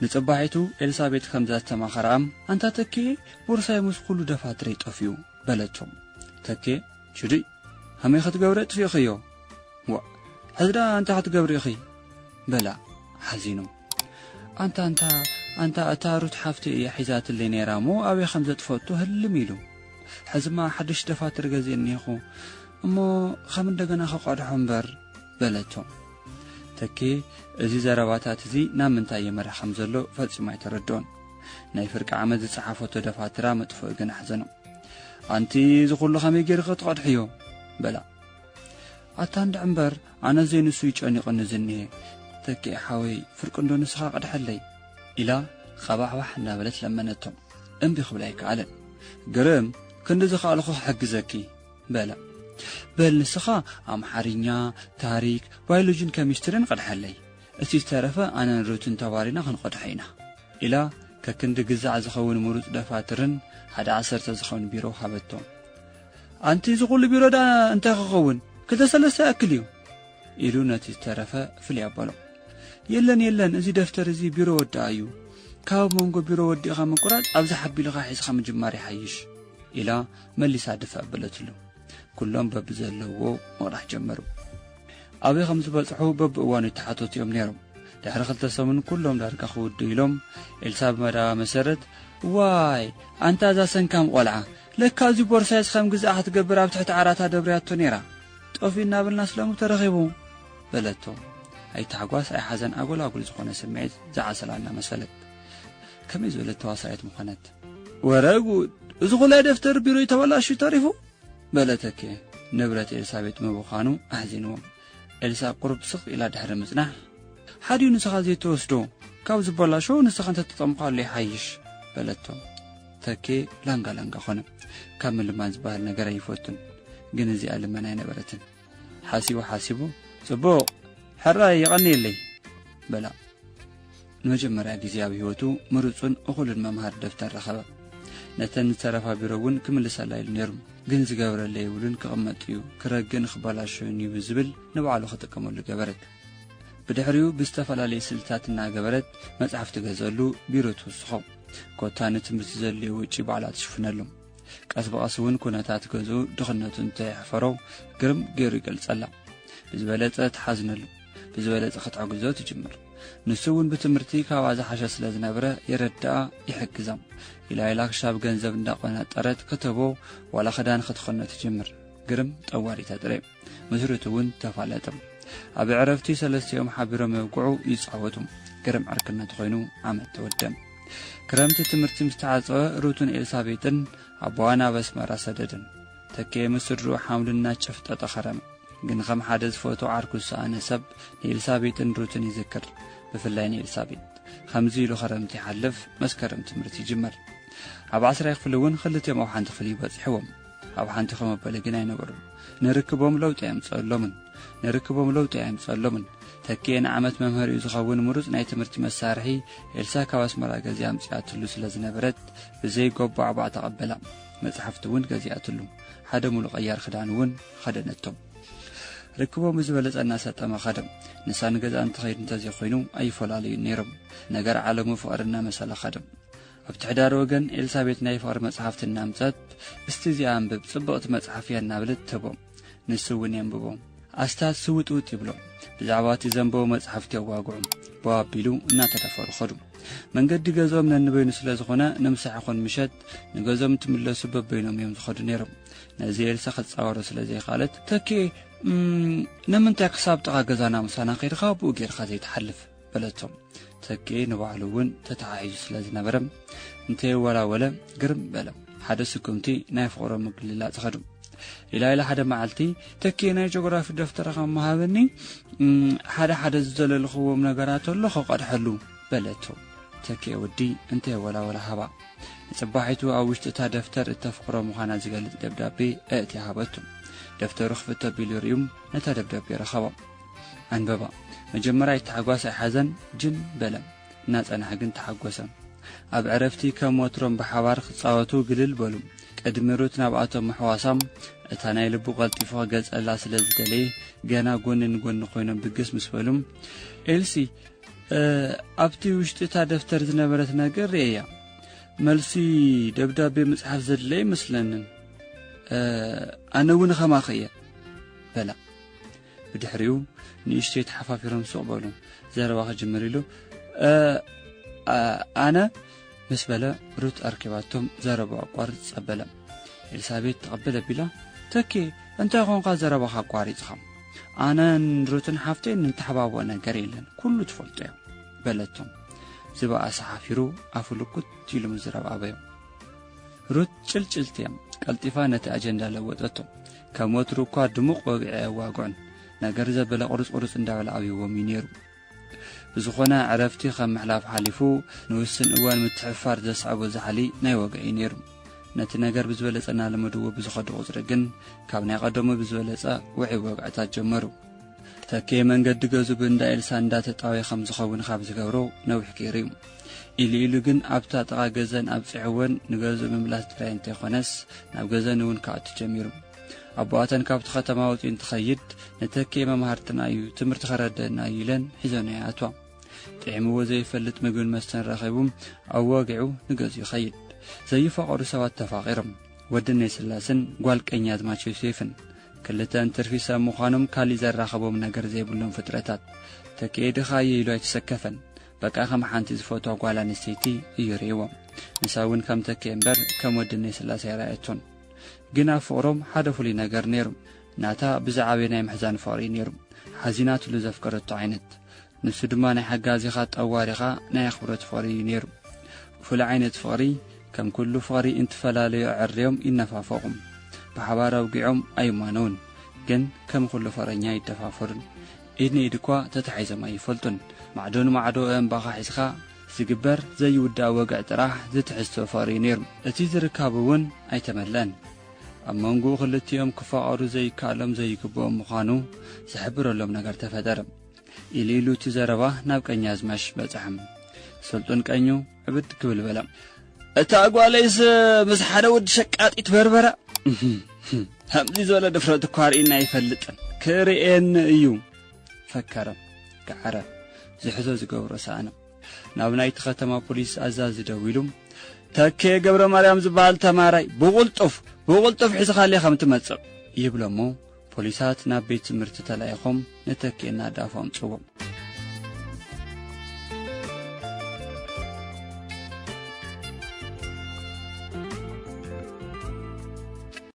ንጽባሒቱ ኤልሳቤጥ ከም ዘተማኸራ ኣንታ ተኬ፣ ቦርሳይ ምስ ኩሉ ደፋትረይ ጠፊኡ በለቶ። ተኬ፣ ችዱይ፣ ሃመይ ክትገብረ ጥፊእኽዮ? ዋ፣ ሕዝዳ እንታይ ክትገብሪ ኢኺ? በላ ሓዚኑ። ኣንታ ኣንታ ኣንታ እታ ሩት ሓፍቲ እያ ሒዛትለይ ነይራ እሞ ኣበይ ከም ዘጥፈቶ ህልም ኢሉ። ሕዝማ ሓድሽ ደፋትር ገዚእ እኒኹ እሞ ከም እንደገና ከቋድሖ እምበር በለቶ። ተኬ፣ እዚ ዘረባታት እዚ ናብ ምንታይ የመርሕ ከም ዘሎ ፈጺሙ ኣይተረድኦን። ናይ ፍርቂ ዓመት ዝጸሓፈቶ ደፋትራ ምጥፍኡ ግን ኣሕዘኖ። ኣንቲ፣ እዚ ኩሉ ከመይ ጌርኺ ትቐድሕዮ? በላ። ኣታ እንድዒ እምበር፣ ኣነ ዘይንሱ ይጨኒቕኒ ዝኒሄ። ተኪኤ ሓወይ፣ ፍርቂ እንዶ ንስኻ ቅድሐለይ፣ ኢላ ኻባሕባሕ እናበለት ለመነቶ። እምቢ ክብል ኣይከኣለን። ግርም፣ ክንዲ ዝኸኣልኹ ክሕግዘኪ፣ በላ። በል ንስኻ ኣምሓርኛ፣ ታሪክ፣ ባዮሎጂን ኬሚስትሪን ቅድሐለይ። እቲ ዝተረፈ ኣነን ሩትን ተባሪና ክንቐድሖ ኢና፣ ኢላ ከክንዲ ግዛዕ ዝኸውን ምሩጽ ደፋትርን ሓደ ዓሰርተ ዝኸውን ቢሮ ሃበቶ። ኣንቲ፣ እዚ ኩሉ ቢሮ ደኣ እንታይ ክኸውን? ክልተ ሰለስተ ይኣክል እዩ፣ ኢሉ ነቲ ዝተረፈ ፍልይ ኣበሎ። የለን፣ የለን፣ እዚ ደፍተር እዚ ቢሮ ወድኣ እዩ። ካብ መንጎ ቢሮ ወዲእኻ ምቁራጽ ኣብዚ ሓቢልኻ ሒዝኻ ምጅማር ይሓይሽ፣ ኢላ መሊሳ ድፍእ ኣበለትሉ። ኩሎም በብዘለውዎ ምቕዳሕ ጀመሩ። ኣበይ ከም ዝበጽሑ በብእዋኑ ይተሓተቱ እዮም ነይሮም። ድሕሪ ክልተ ሰሙን ኩሎም ዳርጋ ክውድኡ ኢሎም፣ ኤልሳ ብመደባ መሰረት፣ ዋይ፣ ኣንታ እዛ ሰንካም ቆልዓ፣ ለካ እዚ ቦርሳይስ ከም ግዛኣ ክትገብር ኣብ ትሕቲ ዓራታ ደብርያቶ ነይራ። ጠፊኡ እናበልና ስለሙ ተረኺቡ፣ በለቶ። ኣይታሕጓስ ኣይሓዘን ኣጎላጉል ዝኾነ ስምዒት ዝዓሰላ እናመሰለት። ከመይ ዝበለት ተዋሳኢት ምኾነት። ወረ ጉድ! እዚ ኩላይ ደፍተር ቢሮ ተበላሹ ተሪፉ? በለ ተኬ። ንብረት ኤልሳቤጥ ምብዃኑ ኣሕዚንዎ። ኤልሳ ቁሩብ ስቕ ኢላ ድሕሪ ምጽናሕ፣ ሓዲኡ ንስኻ ዘይትወስዶ፣ ካብ ዝበላሾ ንስኻ እንተትጠቐምካሉ ይሓይሽ፣ በለቶ። ተኬ ላንጋ ላንጋ ኾነ። ካብ ምልማን ዝበሃል ነገር ኣይፈቱን፣ ግን እዚኣ ልመና ኣይነበረትን። ሓሲቡ ሓሲቡ፣ ጽቡቕ፣ ሕራይ የቐንየለይ፣ በላ። ንመጀመርያ ግዜ ኣብ ህይወቱ ምሩጹን እኹልን መምሃሪ ደፍተር ረኸበ። ነተን ዝተረፋ ቢሮ እውን ክምልሰላ ኢሉ ነይሩ፣ ግን ዝገብረለይ የብሉን፣ ክቕመጥ እዩ፣ ክረግእን ክበላሸውን እዩ ብዝብል ንባዕሉ ክጥቀመሉ ገበረት። ብድሕሪኡ ብዝተፈላለየ ስልትታት እናገበረት መጽሓፍ ትገዝአሉ፣ ቢሮ ትውስኾ። ኮታ ንትምህርቲ ዘድልዮ ወጪ ባዕላ ትሽፍነሉ። ቀስ ብቐስ እውን ኩነታት ገዝኡ ድኽነቱ እንተየሕፈሮ ግርም ገይሩ ይገልጸላ። ብዝበለጸ ትሓዝነሉ፣ ብዝበለጸ ክትሕግዞ ትጅምር። ንሱ እውን ብትምህርቲ ካብኣ ዝሓሸ ስለ ዝነበረ የረድኣ፣ ይሕግዛ። ኢላ ኢላ ክሻብ ገንዘብ እንዳቆናጠረት ክትህቦ ዋላ ክዳን ክትኸኖ ትጅምር። ግርም ጠዋሪታ ጥራይ። ምስ ሩት እውን ተፋለጠ። ኣብ ዕረፍቲ ሰለስቲኦም ሓቢሮም የውግዑ ይጻወቱ። ግርም ዕርክነት ኮይኑ ዓመት ተወደ። ክረምቲ ትምህርቲ ምስ ተዓጸወ ሩትን ኤልሳቤጥን ኣቦዋ ናብ ኣስመራ ሰደደን። ተኬ ምስ ስድርኡ ሓምሉ እናጨፍጠጠ ኸረመ። ግን ከም ሓደ ዝፈትዎ ዓርኩ ዝሰኣነ ሰብ ንኤልሳቤጥን ሩትን ይዝክር። ብፍላይ ንኤልሳቤጥ። ከምዚ ኢሉ ኸረምቲ ይሓልፍ፣ መስከረም ትምህርቲ ይጅመር። ኣብ ዓስራይ ክፍሊ እውን ክልቲኦም ኣብ ሓንቲ ክፍሊ በጺሕዎም። ኣብ ሓንቲ ከመበለ ግን ኣይነበሩን። ንርክቦም ለውጢ ኣየምጸኣሎምን። ንርክቦም ለውጢ ኣየምጸኣሎምን። ተኪኤ ንዓመት መምህር እዩ ዝኸውን ምሩጽ ናይ ትምህርቲ መሳርሒ ኤልሳ ካብ ኣስመራ ገዚኣ ኣምጺኣትሉ ስለ ዝነበረት ብዘይ ጎባዕባዕ ተቐበላ። መጽሓፍቲ እውን ገዚኣትሉ። ሓደ ሙሉእ ቀያር ክዳን እውን ኸደነቶም። ርክቦም ብዝበለጸ እናሰጠመ ኸደ። ንሳ ንገዛ እንትኸይድ እንተዘይኮይኑ ኣይፈላለዩን ነይሮም። ነገር ዓለሙ ፍቕሪ እናመሰለ ኸደ። ኣብቲ ሕዳር ወገን ኤልሳቤት ናይ ፍቕሪ መጽሓፍቲ እናምጸት፣ "እስቲ እዚኣ ኣንብብ፣ ጽብቕቲ መጽሓፍ እያ" እናበለት ትህቦ። ንሱ እውን የንብቦ። ኣስታት ስውጥውጥ ይብሎ። ብዛዕባ እቲ ዘንበቦ መጽሓፍቲ የዋግዑ። በው ኣቢሉ እናተደፈሩ ኸዱ። መንገዲ ገዝኦም ነንበይኑ ስለ ዝኾነ፣ ንምሳሕ ይኹን ምሸት ንገዝኦም እንትምለሱ በበይኖም እዮም ዝኸዱ ነይሮም። ነዚ ኤልሳ ክትጻወሮ ስለ ዘይከኣለት፣ "ተኬ፣ እም፣ ንምንታይ ክሳብ ጥቓ ገዛና ምሳና ከይድኻ ብኡ ጌርካ ዘይትሓልፍ?" በለቶ። ተኬ ንባዕሉ እውን ተተሓሒዙ ስለ ዝነበረ፣ እንተየወላወለ ግርም በለ። ሓደ ስጉምቲ ናይ ፍቕሮም ምግልላጽ ኸዱ። ኢላ ኢላ ሓደ መዓልቲ፣ "ተኬ፣ ናይ ጂኦግራፊ ደፍተርኻ ምሃበኒ፣ እም፣ ሓደ ሓደ ዝዘለልኽዎም ነገራት ኣሎ፣ ከቐድሐሉ" በለቶ። ተኬ ወዲ እንተየወላወለ ሃባ። ንጽባሒቱ ኣብ ውሽጢ እታ ደፍተር እተፍቅሮ ምዃና ዝገልጽ ደብዳቤ ኣእትያ ሃበቱ። ደፍተሩ ክፍት ኣቢሉ ርእዩ ነታ ደብዳቤ ረኸባ። ኣንበባ። መጀመርያ ኣይተሓጓስ ኣይሓዘን፣ ጅን በለ። እናጸንሐ ግን ተሓጎሰ። ኣብ ዕረፍቲ ከም ወትሮም ብሓባር ክጻወቱ ግልል በሉ። ቅድሚ ሩት ናብኣቶም ምሕዋሳም፣ እታ ናይ ልቡ ቀልጢፉ ክገልጸላ ስለ ዝደለየ፣ ገና ጎኒ ንጎኒ ኮይኖም ብግስ ምስ በሉ፣ "ኤልሲ፣ ኣብቲ ውሽጢ እታ ደፍተር ዝነበረት ነገር ርእየያ። መልሲ ደብዳቤ ምጽሓፍ ዘድለ ይመስለንን። ኣነ እውን ኸማኺ እየ በላ። ብድሕሪኡ ንእሽተይ ተሓፋፊሮም ሱቕ በሉ። ዘረባ ክጅምር ኢሉ ኣነ ምስ በለ፣ ሩት ኣርኪባቶም ዘረባ ኣቋርጽ ጸበለ። ኤልሳቤት ተቐበለ ቢላ፣ ተኬ፣ እንታይ ኾንካ ዘረባኻ ኣቋሪጽኻ? ኣነን ሩትን ሓፍተይን ንተሓባቦ ነገር የለን፣ ኩሉ ትፈልጦ እያ በለቶም። ዝበኣሰ ሓፊሩ ኣፉ ልኩት ኢሉ ምዝራብ ኣበዮ። ሩት ጭልጭልቲ እያ፣ ቀልጢፋ ነቲ ኣጀንዳ ለወጠቶ። ከም ወትሩ እኳ ድሙቕ ወግዒ ኣየዋግዑን። ነገር ዘበለ ቁርጽ ቁርጽ እንዳበለ ኣብይዎም እዩ ነይሩ። ብዝኾነ ዕረፍቲ ከም ምሕላፍ ሓሊፉ ንውስን እዋን ምትሕፋር ዘስዕቦ ዛሕሊ ናይ ወግዒ ነይሩ። ነቲ ነገር ብዝበለጸ እናለመድዎ ብዝኸዱ ቁጽሪ ግን ካብ ናይ ቀደሙ ብዝበለጸ ውዑይ ወግዕታት ጀመሩ። ተኬ መንገዲ ገዝኡ ብእንዳ ኤልሳ እንዳተጣወየ ከም ዝኸውን ካብ ዝገብሮ ነዊሕ ገይሩ እዩ። ኢሉ ኢሉ ግን ኣብታ ጥቓ ገዘን ኣብጺሕወን ንገዝኡ ምምላስ ጥራይ እንተይኮነስ ናብ ገዘን እውን ክኣቱ ጀሚሩ። ኣቦኣተን ካብቲ ከተማ ወጺኡ እንትኸይድ ንተኬ መምሃርትና እዩ፣ ትምህርቲ ከረደና እዩ ኢለን ሒዘናዮ ይኣትዋ። ጥዒምዎ ዘይፈልጥ ምግብን መስተን ረኺቡ ኣብ ወግዒ ንገዝኡ ይኸይድ። ዘይፋቐሩ ሰባት ተፋቒሮም። ወዲ እነይ ስላስን ጓል ቀኛዝማች ዮሴፍን። ክልተን ትርፊ ሰብ ምዃኖም ካሊእ ዘራኸቦም ነገር ዘይብሎም ፍጥረታት። ተኬ ድኻ እየ ኢሉ ኣይተሰከፈን። በቃ ከም ሓንቲ ዝፈትዋ ጓል ኣንስተይቲ እዩ ርእይዎ። ንሳ እውን ከም ተኬ እምበር ከም ወዲ እነይ ስላሴ ኣይረኣየቶን። ግን ኣብ ፍቕሮም ሓደ ፍሉይ ነገር ነይሩ። ናታ ብዝዓበየ ናይ ምሕዛን ፍቕሪ እዩ ነይሩ። ሓዚናትሉ ዘፍቀረቶ ዓይነት። ንሱ ድማ ናይ ሓጋዚኻ ጠዋሪኻ ናይ ኣኽብሮት ፍቕሪ እዩ ነይሩ። ፍሉይ ዓይነት ፍቕሪ፣ ከም ኩሉ ፍቕሪ እንትፈላለዩ ኣዐርዮም ይነፋፈቑ። ብሓባር ኣውጊዖም ኣይማነውን። ግን ከም ኩሉ ፍቕረኛ ይደፋፈሩን። ኢድ ንኢድ እኳ ተታሒዞም ኣይፈልጡን። ማዕዶ ንማዕዶ እምባኻ ሒዝካ ዝግበር ዘይውዳእ ወግዒ ጥራሕ ዝትሕዝቶ ፍቕሪ እዩ ነይሩ። እቲ ዝርካብ እውን ኣይተመልአን። ኣብ መንጎኡ ክልቲኦም ክፋቐሩ ዘይከኣሎም ዘይግብኦም ምዃኑ ዝሕብረሎም ነገር ተፈጠረ። ኢሉ ኢሉ እቲ ዘረባ ናብ ቀኛዝማሽ በጽሐ። ስልጡን ቀኙ ዕብድ ክብል በለ። እታ ጓለይስ ምስ ሓደ ወዲ ሸቃጢት በርበረ። ከምዚ ዝበለ ድፍረት እኳ ርኢና ኣይፈልጥን። ክርእየኒ እዩ። ፈከረ፣ ገዓረ፣ ዝሕዞ ዝገብሮ ሰኣነ። ናብ ናይቲ ከተማ ፖሊስ ኣዛዚ ደዊሉ፣ ተኬ ገብረ ማርያም ዝበሃል ተማራይ ብቕልጡፍ፣ ብቕልጡፍ ሒዝኻለይ ከም ትመጽእ ይብሎ እሞ፣ ፖሊሳት ናብ ቤት ትምህርቲ ተላኢኾም ንተኬ እናዳፉ ኣምጽዎ።